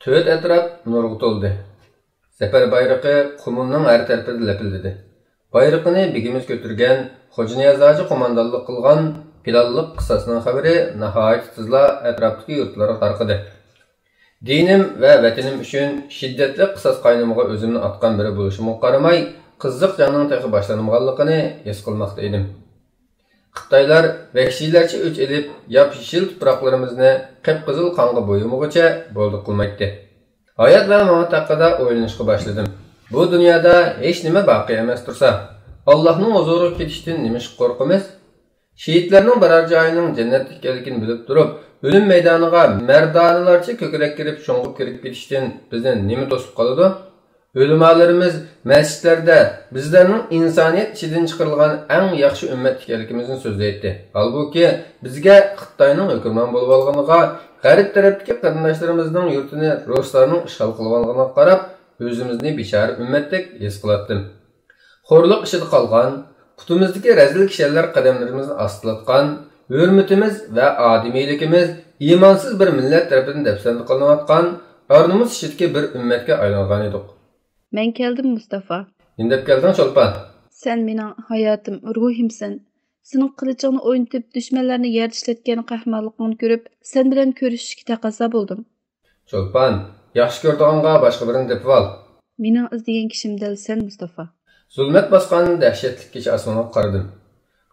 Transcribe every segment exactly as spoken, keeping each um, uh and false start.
تۆت ئەتراپ نۇرغا تولدى. زەپەر بايرىقى قۇمۇلنىڭ ھەر تەرىپىدە لەپىلدىدى. بايرىقىنى بېگىمىز كۆتۈرگەن، خوجانىياز ھاجى قوماندانلىق قىلغان پىلانلىق قىساسنىڭ خەۋىرى ناھايىتى تېزلا ئەتراپتىكى يۇرتلارغا تارقىدى. دىنىم ۋە ۋەتىنىم ئۈچۈن شىددەتلىك قىساس قاينىمىغا ئۆزۈمنى ئاتقان بىرى بولۇشۇمغا قارىماي، قىزىق جەڭنىڭ تېخى باشلانمىغانلىقىنى ھېس قىلماقتا ئىدىم. خىتايلار ۋەھشىيلەرچە ئۆچ ئېلىپ، ياپيېشىل تۇپراقلىرىمىزنى قىپقىزىل قانغا بويىمىغۇچە بولدى قىلمايتتى. ھايات ۋە مامات ھەققىدە ئويلىنىشقا باشلىدىم. بۇ دۇنيادا ھېچنېمە باقىي ئەمەس تۇرسا، ئاللاھنىڭ ھۇزۇرىغا كېتىشتىن نېمىشقا قورقىمىز؟ شېھىتلەرنىڭ بارار جايىنىڭ جەننەتتە ئىكەنلىكىنى بىلىپ تۇرۇپ، ئۆلۈم مەيدانىغا مەردانىلەرچە كۆكرەك كېرىپ شۇڭغۇپ كىرىپ كېتىشتىن بىزنى نېمە توسۇپ قالىدۇ؟ ئۆلىمالىرىمىز مەسچىتلەردە بىزلەرنىڭ ئىنسانىيەت ئىچىدىن چىقىرىلغان ئەڭ ياخشى ئۈممەت ئىكەنلىكىمىزنى سۆزلەيتتى. ھالبۇكى، بىزگە خىتاينىڭ ھۆكۈمران بولۇۋالغىنىغا، غەرب تەرەپتىكى قېرىنداشلىرىمىزنىڭ يۇرتىنى رۇسلارنىڭ ئىشغال قىلىۋالغىنىغا قاراپ، ئۆزىمىزنى بىچارە ئۈممەتتەك ھېس قىلاتتىم. خورلۇق ئىچىدە قالغان، پۇتىمىزدىكى رەزىل كىشەنلەر قەدەملىرىمىزنى ئاستىلاتقان، ھۆرمىتىمىز ۋە ئادىمىيلىكىمىز ئىمانسىز بىر مىللەت تەرىپىدىن دەپسەندە قىلىنىۋاتقان، ئار-نومۇس ئىچىدىكى بىر ئۈممەتكە ئايلانغانىدۇق. مەن كەلدىم، مۇستافا. نېمە دەپ كەلدىڭ، چولپان؟ سەن مېنىڭ ھاياتىم، روھىمسەن. سېنىڭ قىلىچىڭنى ئوينىتىپ، دۈشمەنلەرنى يەردە ئىشلەتكەن قەھرىمانلىقىڭنى كۆرۈپ، سەن بىلەن كۆرۈشۈشكە تەقەززا بولدۇم. چولپان، ياخشى كۆرىدىغانغا باشقا بىرىنى تېپىۋال. مېنىڭ ئىزدىگەن كىشىم دەل سەن، مۇستافا. زۇلمەت باسقان دەھشەتلىك كېچە ئاسمىنىغا قارىدىم.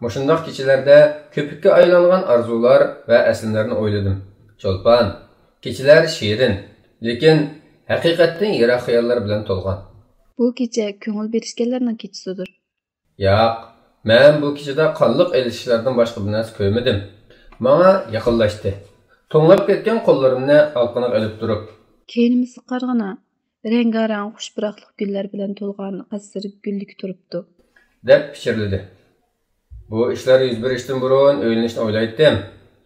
مۇشۇنداق كېچىلەردە كۆپۈككە ئايلانغان ئارزۇلار ۋە ئەسلىمىلەرنى ئويلىدىم. چولپان، كېچىلەر شېرىن، لېكىن ھەقىقەتتىن يىراق خىياللار بىلەن تولغان. بۇ كېچە كۆڭۈل بېرىشكەنلەرنىڭ كېچىسىدۇر. ياق، مەن بۇ كېچىدە قانلىق ئېلىشىشلاردىن باشقا بىر نەرسە كۆرمىدىم. ماڭا يېقىنلاشتى. توڭلاپ كەتكەن قوللىرىمنى ئالقىنىغا ئېلىپ تۇرۇپ. كەينىمىزگە قارىغىنا، رەڭگارەڭ خۇش پۇراقلىق گۈللەر بىلەن تولغان قەسىر گۈللۈكى تۇرۇپتۇ. دەپ پىچىرلىدى. بۇ ئىشلار يۈز بېرىشتىن بۇرۇن ئۆيلىنىشنى ئويلايتتىم.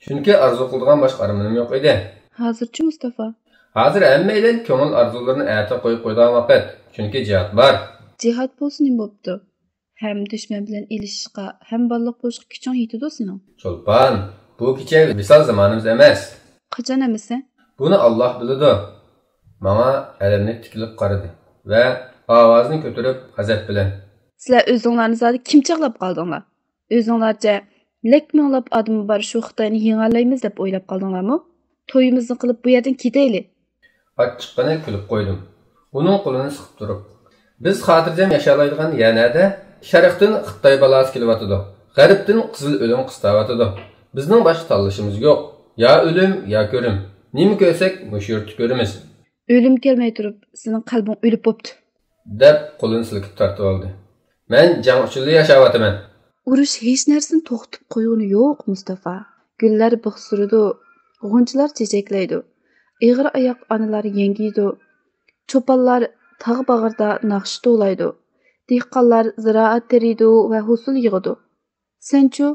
چۈنكى ئارزۇ قىلىدىغان باشقا ئارمىنىم يوق ئىدى. ھازىرچۇ، مۇستافا؟ ھازىر ھەممەيلەن كۆڭۈل ئارزۇلىرىنى ئەتە قويۇپ قويىدىغان ۋاقىت. چۈنكى جىھاد بار. جىھاد بولسا نېمە بوپتۇ؟ ھەم دۈشمەن بىلەن ئېلىشىشقا، ھەم بالىلىق بولۇشقا كۈچۈڭ يېتىدۇ سېنىڭ. چولپان، بۇ كېچە ۋىسال زامانىمىز ئەمەس. قاچان ئەمىسە؟ بۇنى ئاللاھ بىلىدۇ. ماڭا ئەلەملىك تىكىلىپ قارىدى ۋە ئاۋازىنى كۆتۈرۈپ غەزەپ بىلەن. سىلەر ئۆزۈڭلارنى زادى كىم چاغلاپ قالدىڭلار؟ ئۆزۈڭلارچە لەك مىڭلاپ ئادىمى بار شۇ خىتاينى يېڭەلەيمىز دەپ ئويلاپ قالدىڭلارمۇ؟ تويىمىزنى قىلىپ بۇ يەردىن كېتەيلى. ئاچچىققىنە كۈلۈپ قويدۇم. ئۇنىڭ قولىنى سىقىپ تۇرۇپ، بىز خاتىرجەم ياشالايدىغان يەر نەدە؟ شەرقتىن خىتاي بالاسى كېلىۋاتىدۇ، غەربتىن قىزىل ئۆلۈم قىستاۋاتىدۇ. بىزنىڭ باشقا تاللىشىمىز يوق. يا ئۆلۈم، يا كۆرۈم. نېمە كۆرسەك، مۇشۇ يۇرتتا كۆرىمىز. ئۆلۈم كەلمەي تۇرۇپ، سېنىڭ قەلبىڭ ئۆلۈپ بوپتۇ. دەپ قولىنى سىلكىپ تارتىۋالدى. مەن جەڭ ئۈچۈنلا ياشاۋاتىمەن. ئۇرۇش ھېچ نەرسىنى توختىتىپ قويغىنى يوق، مۇستافا. گۈللەر بىخ سۈرىدۇ، غۇنچىلار چېچەكلەيدۇ. ئېغىر ئاياق ئانىلار يەڭگىيدۇ. چوپانلار تاغ باغرىدا ناخشا توۋلايدۇ. دېھقانلار زىرائەت تېرىيدۇ ۋە ھوسۇل يىغىدۇ. سەنچۇ؟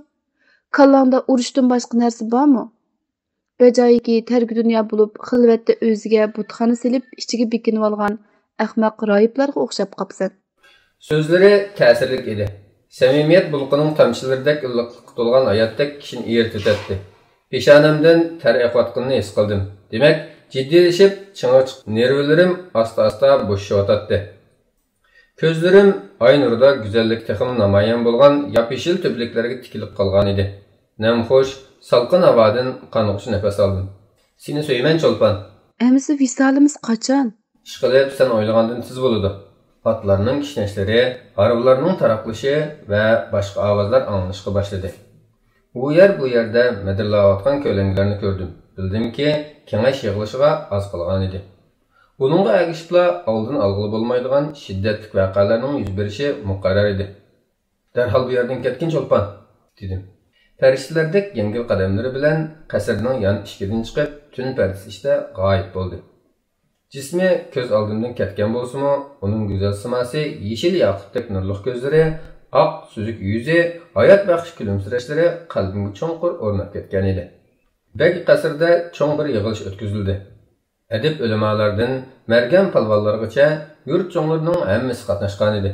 كاللاڭدا ئۇرۇشتىن باشقا نەرسە بارمۇ؟ بەجايىكى تەركى دۇنيا بولۇپ، خىلۋەتتە ئۆزىگە بۇتخانا سېلىپ، ئىچىگە بېكىنىۋالغان ئەخمەق راھىبلارغا ئوخشاپ قاپسەن. سۆزلىرى تەسىرلىك ئىدى. سەمىمىيەت بۇلقىنىڭ تامچىلىرىدەك ئىللىقلىققا تولغان ھاياتتەك كىشىنى ئېرىتىۋېتەتتى. پېشانەمدىن تەر ئېقىۋاتقىنىنى ھېس قىلدىم. دېمەك، جىددىيلىشىپ، چىڭىغا چىققان نېرۋىلىرىم ئاستا-ئاستا بوشىشىۋاتاتتى. كۆزلىرىم ئاي نۇرىدا گۈزەللىكى تېخىمۇ نامايان بولغان ياپيېشىل تۈبىلىكلەرگە تىكىلىپ قالغانىدى. نەمخۇش، سالقىن ھاۋادىن قانغۇچە نەپەس ئالدىم. سېنى سۆيىمەن، چولپان. ئەمىسە ۋىسالىمىز قاچان؟ ئىشقىلىپ، سەن ئويلىغاندىن تېز بولىدۇ. ئاتلارنىڭ كىشنەشلىرى، ھارۋىلارنىڭ تاراقلىشى ۋە باشقا ئاۋازلار ئاڭلىنىشقا باشلىدى. ئۇ يەر، بۇ يەردە مىدىرلاۋاتقان كۆلەڭگىلەرنى كۆردۈم. بىلدىمكى، كېڭەش يىغىلىشىغا ئاز قالغانىدى. بۇنىڭغا ئەگىشىپلا ئالدىنى ئالغىلى بولمايدىغان شىددەتلىك ۋەقەلەرنىڭ يۈز بېرىشى مۇقەررەر ئىدى. دەرھال بۇ يەردىن كەتكىن، چولپان، دېدىم. پەرىشتىلەردەك يەڭگىل قەدەملىرى بىلەن قەسىرنىڭ يان ئىشىكىدىن چىقىپ، تۈن پەردىسى ئىچىدە غايىب بولدى. جىسمى كۆز ئالدىمدىن كەتكەن بولسىمۇ، ئۇنىڭ گۈزەل سىماسى، يېشىل ياقۇتتەك نۇرلۇق كۆزلىرى، ئاق سۈزۈك يۈزى، ھايات بەخش كۈلۈمسىرەشلىرى قەلبىمگە چوڭقۇر ئورناپ كەتكەن ئىدى. بەگ قەسرىدە چوڭ بىر يىغىلىش ئۆتكۈزۈلدى. ئەدىب ئۆلىمالاردىن مەرگەن پالۋانلارغىچە يۇرت چوڭلىرىنىڭ ھەممىسى قاتناشقانىدى.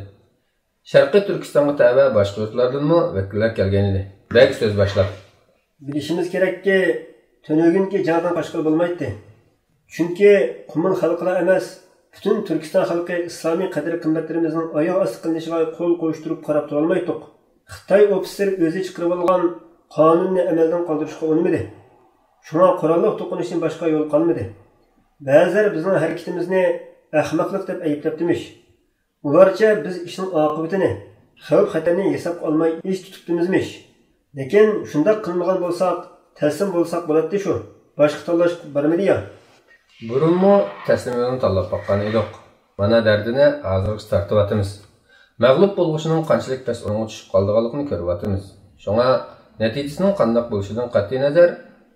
شەرقىي تۈركىستانغا تەۋە باشقا يۇرتلاردىنمۇ ۋەكىللەر كەلگەنىدى. بەگ سۆز باشلاپ، بىلىشىمىز كېرەككى، تۈنۈگۈنكى جەڭدىن قاچقىلى بولمايتتى. چۈنكى قۇمۇل خەلقىلا ئەمەس، پۈتۈن تۈركىستان خەلقى ئىسلامىي قەدىر-قىممەتلىرىمىزنىڭ ئاياغ ئاستى قىلىنىشىغا قول قويۇشتۇرۇپ قاراپ تۇرالمايتتۇق. خىتاي ئوفىتسېرى ئۆزى چىقىرىۋالغان قانۇننى ئەمەلدىن قالدۇرۇشقا ئۇنىمىدى. شۇڭا قوراللىق توقۇنۇشتىن باشقا يول قالمىدى. بەزىلەر بىزنىڭ ھەرىكىتىمىزنى ئەخمەقلىق دەپ ئەيىبلەپتىمىش. ئۇلارچە بىز ئىشنىڭ ئاقىۋىتىنى، خەۋپ-خەتەرنى ھېسابقا ئالماي ئىش تۇتۇپتىمىزمىش. لېكىن شۇنداق قىلمىغان بولساق، تەسلىم بولساق بولاتتى شۇ. باشقا تاللاش بارمىدى يا؟ بۇرۇنمۇ تەسلىم يولىنى تاللاپ باققان ئىدۇق. مانا دەردىنى ھازىرغىچە تارتىۋاتىمىز. مەغلۇپ بولغۇچىنىڭ قانچىلىك پەس ئورۇنغا چۈشۈپ قالىدىغانلىقىنى كۆرۈۋاتىمىز. شۇڭا نەتىجىسىنىڭ قانداق بولۇشىدىن قەتئىينەزەر،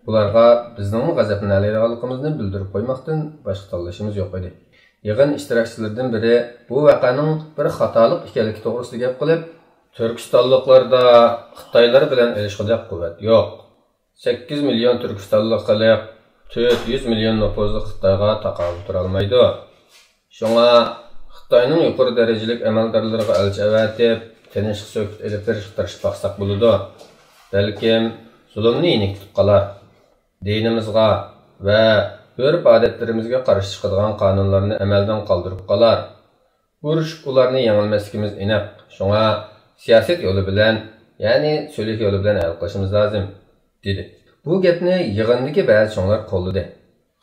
بۇلارغا بىزنىڭمۇ غەزەپلىنەلەيدىغانلىقىمىزنى بىلدۈرۈپ قويماقتىن باشقا تاللىشىمىز يوق ئىدى. يىغىن ئىشتىراكچىلىرىدىن بىرى بۇ ۋەقەنىڭ بىر خاتالىق ئىكەنلىكى توغرىسىدا گەپ قىلىپ، تۈركىستانلىقلاردا خىتايلار بىلەن ئېلىشقۇدەك قۇۋۋەت يوق. سەككىز مىليون تۈركىستانلىق خەلق، تۆت يۈز مىليون نوپۇزلۇق خىتايغا تاقابىل تۇرالمايدۇ. شۇڭا خىتاينىڭ يۇقىرى دەرىجىلىك ئەمەلدارلىرىغا ئەلچى ئەۋەتىپ، تىنچلىق سۆھبىتى ئېلىپ بېرىشقا تىرىشىپ باقساق بولىدۇ. بەلكىم زۇلۇمنى يېنىكلىتىپ قالار. دىنىمىزغا ۋە ئۆرپ-ئادەتلىرىمىزگە قارشى چىقىدىغان قانۇنلارنى ئەمەلدىن قالدۇرۇپ قالار. ئۇرۇشۇپ ئۇلارنى يېڭەلمەسلىكىمىز ئېنىق. شۇڭا سىياسەت يولى بىلەن، يەنى سۈلھى يولى بىلەن ھەل قىلىشىمىز لازىم، دېدى. بۇ گەپنى يىغىندىكى بەزى چوڭلار قوللىدى.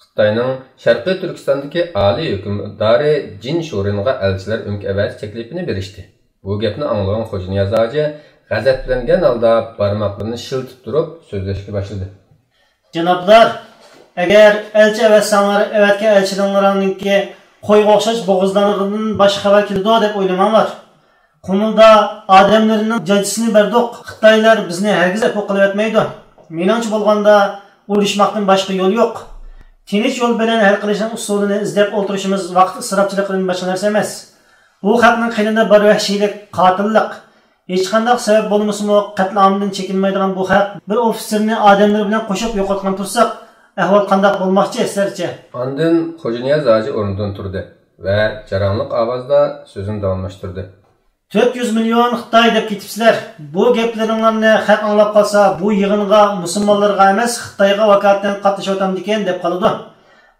خىتاينىڭ شەرقىي تۈركىستاندىكى ئالىي ھۆكۈمدارى جىن شۇرىنغا ئەلچىلەر ئۆمىكى ئەۋەتىش تەكلىپىنى بېرىشتى. بۇ گەپنى ئاڭلىغان خوجانىياز ھاجى غەزەپلەنگەن ھالدا بارماقلىرىنى شىلتىپ تۇرۇپ سۆزلەشكە باشلىدى. جانابلار، ئەگەر ئەلچى ئەۋەتسەڭلار، ئەۋەتكەن ئەلچىلىرىڭلارنىڭكى قويغا ئوخشاش بوغۇزلانغىنىدىن باشقا خەۋەر كېلىدۇ دەپ ئويلىماڭلار. قۇمۇلدا ئادەملىرىنىڭ جاجىسىنى بەردۇق. خىتايلار بىزنى ھەرگىز ئەپۇ قىلىۋەتمەيدۇ. مېنىڭچە بولغاندا، ئۇرۇشماقتىن باشقا يول يوق. تىنچ يول بىلەن ھەل قىلىشنىڭ ئۇسۇلىنى ئىزدەپ ئولتۇرۇشىمىز ۋاقىت ئىسراپچىلىقىدىن باشقا نەرسە ئەمەس. بۇ خەقنىڭ قېنىدا بار ۋەھشىيلىك، قاتىللىق. ھېچقانداق سەۋەب بولمىسىمۇ، قەتلىئامدىن چېكىنمەيدىغان بۇ خەق بىر ئوفىتسېرنى ئادەملىرى بىلەن قوشۇپ يوقاتقان تۇرساق، ئەھۋال قانداق بولماقچى سىلەرچە؟ ئاندىن خوجانىياز ھاجى ئورنىدىن تۇردى ۋە جاراڭلىق ئاۋازدا سۆزىنى داۋاملاشتۇردى. تۆت يۈز مىليون خىتاي دەپ كېتىپسىلەر. بۇ گەپلىرىڭلارنى خەق ئاڭلاپ قالسا، بۇ يىغىنغا مۇسۇلمانلارغا ئەمەس، خىتايغا ۋاكالىتەن قاتنىشىۋاتامدىكىن دەپ قالىدۇ.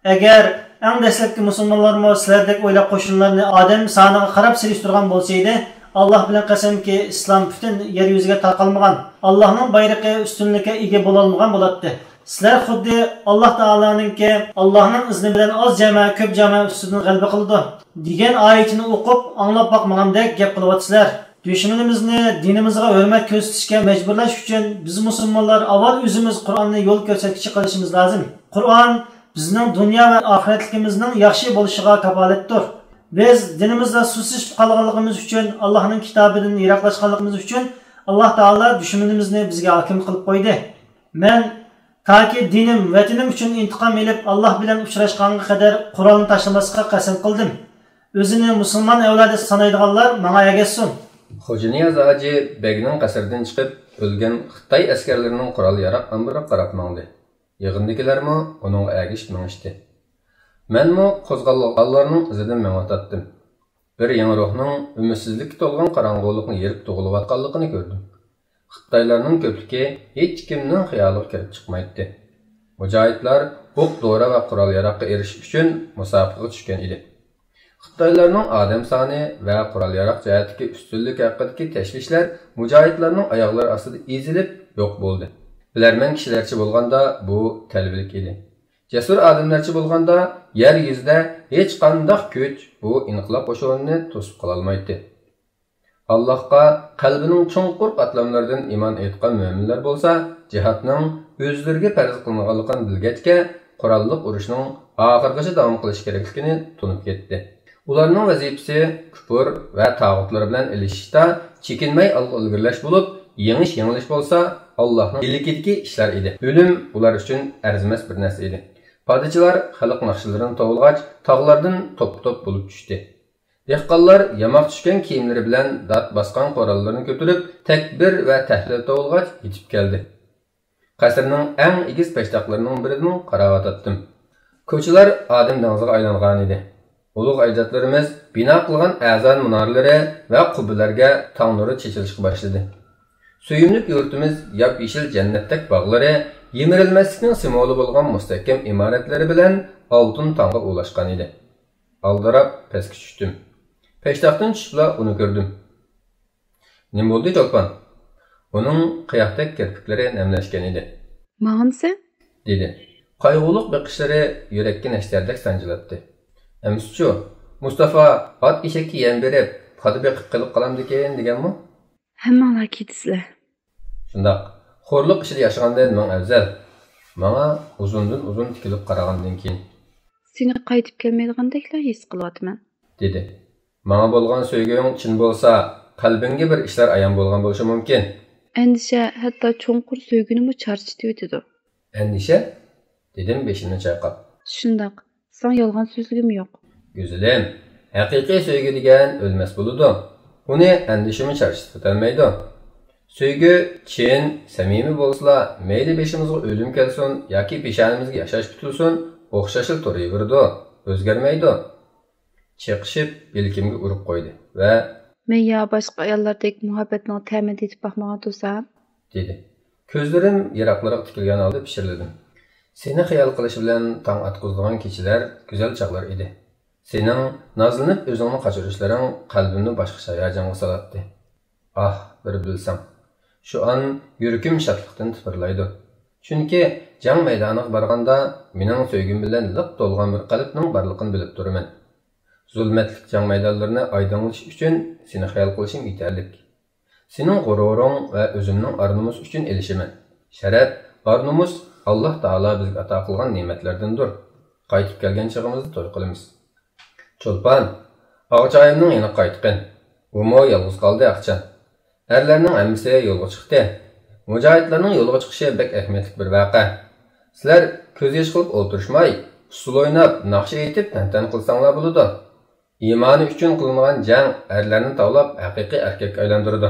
ئەگەر ئەڭ دەسلەپكى مۇسۇلمانلارمۇ سىلەردەك ئويلاپ قوشۇنلارنى ئادەم سانىغا قاراپ سېلىشتۇرغان بولسىدى، ئاللاھ بىلەن قەسەمكى، ئىسلام پۈتۈن يەر يۈزىگە تارقالمىغان، ئاللاھنىڭ بايرىقى ئۈستۈنلۈككە ئىگە بولالمىغان بولاتتى. سىلەر خۇددى ئاللاھ تائالانىڭكى، ئاللاھنىڭ ئىزنى بىلەن ئاز جەمە كۆپ جەمە ئۈستىدىن غەلىبە قىلىدۇ، دېگەن ئايىتىنى ئوقۇپ، ئاڭلاپ باقمىغاندەك گەپ قىلىۋاتىسىلەر. دۈشمىنىمىزنى دىنىمىزغا ھۆرمەت كۆرسىتىشكە مەجبۇرلاش ئۈچۈن بىز مۇسۇلمانلار ئاۋۋال ئۆزىمىز قۇرئاننى يول كۆرسەتكۈچى قىلىشىمىز لازىم. قۇرئان بىزنىڭ دۇنيا ۋە ئاخىرەتلىكىمىزنىڭ ياخشى بولۇشىغا كاپالەتتۇر. بىز دىنىمىزدا سۇسلىشىپ قالغانلىقىمىز ئۈچۈن، ئاللاھنىڭ كىتابىدىن يىراقلاشقانلىقىمىز ئۈچۈن، ئاللاھ تائالا دۈشمىنىمىزنى بىزگە ھاكىم قىلىپ قويدى. مەن تاكى دىنىم، ۋەتىنىم ئۈچۈن ئىنتىقام ئېلىپ، ئاللاھ بىلەن ئۇچراشقانغا قەدەر قورالنى تاشلىماسلىققا قەسەم قىلدىم. ئۆزىنى مۇسۇلمان ئەۋلادى سانايدىغانلار ماڭا ئەگەشسۇن. خوجانىياز ھاجى بەگنىڭ قەسرىدىن چىقىپ، ئۆلگەن خىتاي ئەسكەرلىرىنىڭ قورال-ياراغ ئامبىرىغا قاراپ ماڭدى. يىغىندىكىلەرمۇ ئۇنىڭغا ئەگىشىپ مېڭىشتى. مەنمۇ قوزغالغانلارنىڭ ئىزىدىن مېڭىۋاتاتتىم. بىر يېڭى روھنىڭ ئۈمىدسىزلىككە تولغان قاراڭغۇلۇقنى يېرىپ تۇغۇلۇۋاتقانلىقىنى كۆردۈم. خىتايلارنىڭ كۆپلۈكى ھېچكىمنىڭ خىيالىغا كىرىپ چىقمايتتى. مۇجاھىدلار ئوق-دورا ۋە قورال-ياراغقا ئېرىشىش ئۈچۈن مۇسابىقىگە چۈشكەن ئىدى. خىتايلارنىڭ ئادەم سانى ۋە قورال-ياراغ جەھەتتىكى ئۈستۈنلۈكى ھەققىدىكى تەشۋىشلەر مۇجاھىدلارنىڭ ئاياغلىرى ئاستىدا ئېزىلىپ يوق بولدى. بىلەرمەن كىشىلەرچە بولغاندا بۇ تەلۋىلىك ئىدى. جەسۇر ئادەملەرچە بولغاندا، يەر يۈزىدە ھېچقانداق كۈچ بۇ ئىنقىلاب قوشۇنىنى توسۇپ قالالمايتتى. ئاللاھقا قەلبىنىڭ چوڭقۇر قاتلاملىرىدىن ئىمان ئېيتقان مۆمىنلەر بولسا، جىھادنىڭ ئۆزلىرىگە پەرز قىلىنغانلىقىنى بىلگەچكە، قوراللىق ئۇرۇشنىڭ ئاخىرغىچە داۋام قىلىش كېرەكلىكىنى تونۇپ يەتتى. ئۇلارنىڭ ۋەزىپىسى كۇپۇر ۋە تاغۇتلار بىلەن ئېلىشىشتا چېكىنمەي ئالغا ئىلگىرىلەش بولۇپ، يېڭىش-يېڭىلىش بولسا ئاللاھنىڭ ئىلكىدىكى ئىشلار ئىدى. ئۆلۈم ئۇلار ئۈچۈن ئەرزىمەس بىر نەرسە ئىدى. پادىچىلار خەلق ناخشىلىرىنى توۋلىغاچ، تاغلاردىن توپپا-توپ بولۇپ چۈشتى. دېھقانلار ياماق چۈشكەن كىيىملىرى بىلەن دات باسقان قوراللىرىنى كۆتۈرۈپ، تەكبىر ۋە تەھلىل توۋلىغاچ يېتىپ كەلدى. قەسىرنىڭ ئەڭ ئېگىز پەشتاقلىرىنىڭ بىرىدىن قاراۋاتاتتىم. كوچىلار ئادەم دېڭىزىغا ئايلانغانىدى. ئۇلۇغ ئەجدادلىرىمىز بىنا قىلغان ئەزان مۇنارىلىرى ۋە قۇببىلەرگە تاڭ نۇرى چېچىلىشقا باشلىدى. سۆيۈملۈك يۇرتىمىز ياپيېشىل جەننەتتەك باغلىرى، يىمىرىلمەسلىكنىڭ سىمۋولى بولغان مۇستەھكەم ئىمارەتلىرى بىلەن ئالتۇن تاڭغا ئۇلاشقان ئىدى. ئالدىراپ پەسكە چۈشتۈم. پەشتاقتىن چۈشۈپلا ئۇنى كۆردۈم. نېمە بولدى، چولپان؟ ئۇنىڭ قىياقتەك كىرپىكلىرى نەملەشكەن ئىدى. ماڭىمسەن؟ دېدى. قايغۇلۇق بېقىشلىرى يۈرەككە نەشتەردەك سانجىلاتتى. ئەمسىچۇ، مۇستافا ئات ئېشەككە يەم بېرىپ، پادا بېقىپ قېلىپ قالامدىكىن دېگەنمۇ؟ ھەممىڭلار كېتىسىلەر. شۇنداق. خورلۇق ئىچىدە ياشىغاندىن مىڭ ئەۋزەل. ماڭا ئۇزۇندىن ئۇزۇن تىكىلىپ قارىغاندىن كېيىن. سېنى قايتىپ كەلمەيدىغاندەكلا ھېس قىلىۋاتىمەن. دېدى. ماڭا بولغان سۆيگۈڭ چىن بولسا، قەلبىڭگە بىر ئىشلار ئايان بولغان بولۇشى مۇمكىن. ئەندىشە ھەتتا چوڭقۇر سۆيگۈنىمۇ چارچىتىۋېتىدۇ. ئەندىشە؟ دېدىم بېشىمنى چايقاپ. شۇنداق. ساڭا يالغان سۆزلىگۈم يوق. گۈزىلىم، ھەقىقىي سۆيگۈ دېگەن ئۆلمەس بولىدۇ. ئۇنى ئەندىشىمۇ چارچىتىۋېتەلمەيدۇ. سۆيگۈ چىن، سەمىمىي بولسىلا، مەيلى بېشىمىزغا ئۆلۈم كەلسۇن ياكى پېشانىمىزگە ياشاش پۈتۈلسۇن، ئوخشاشلا تۇرۇۋېرىدۇ، ئۆزگەرمەيدۇ. چېقىشىپ يەلكەمگە ئۇرۇپ قويدى ۋە مەن يا باشقا ئاياللاردەك مۇھەببەتنىڭ تەمىنى تېتىپ باقمىغان تۇرسام؟ دېدى. كۆزلىرىم يىراقلىرىغا تىكىلگەن ھالدا پىچىرلىدىم. سېنى خىيال قىلىش بىلەن تاڭ ئاتقۇزىدىغان كېچىلەر گۈزەل چاغلار ئىدى. سېنىڭ نازلىنىپ ئۆزۈڭنى قاچۇرۇشلىرىڭ قەلبىمنى باشقىچە ھاياجانغا سالاتتى. ئاھ، بىر بىلسەڭ. شۇ ئان يۈرىكىم شادلىقتىن تىپىرلايدۇ. چۈنكى جەڭ مەيدانىغا بارغاندا مېنىڭ سۆيگۈم بىلەن لىق تولغان بىر قەلبنىڭ بارلىقىنى بىلىپ تۇرىمەن. زۇلمەتلىك جەڭ مەيدانلىرىنى ئايدىڭلىتىش ئۈچۈن سېنى خىيال قىلىشىم يېتەرلىك. سېنىڭ غۇرۇرۇڭ ۋە ئۆزۈمنىڭ ئار-نومۇس ئۈچۈن ئېلىشىمەن. شەرەپ، ئار-نومۇس ئاللاھ تائالا بىزگە ئاتا قىلغان نېمەتلەردىندۇر. قايتىپ كەلگەن چېغىمىزدا توي قىلىمىز. چولپان، ئاغىچايىمنىڭ يېنىغا قايتقىن. ئۇمۇ يالغۇز قالدى ئاقچان. ئەرلەرنىڭ ھەممىسى يولغا چىقتى. مۇجاھىدلارنىڭ يولغا چىقىشى بەك ئەھمىيەتلىك بىر ۋەقە. سىلەر كۆز يېشى قىلىپ ئولتۇرۇشماي، ئۇسسۇل ئويناپ، ناخشا ئېيتىپ تەنتەنە قىلساڭلار بولىدۇ. ئىمانى ئۈچۈن قىلىنغان جەڭ ئەرلەرنى تاۋلاپ، ھەقىقىي ئەركەككە ئايلاندۇرىدۇ.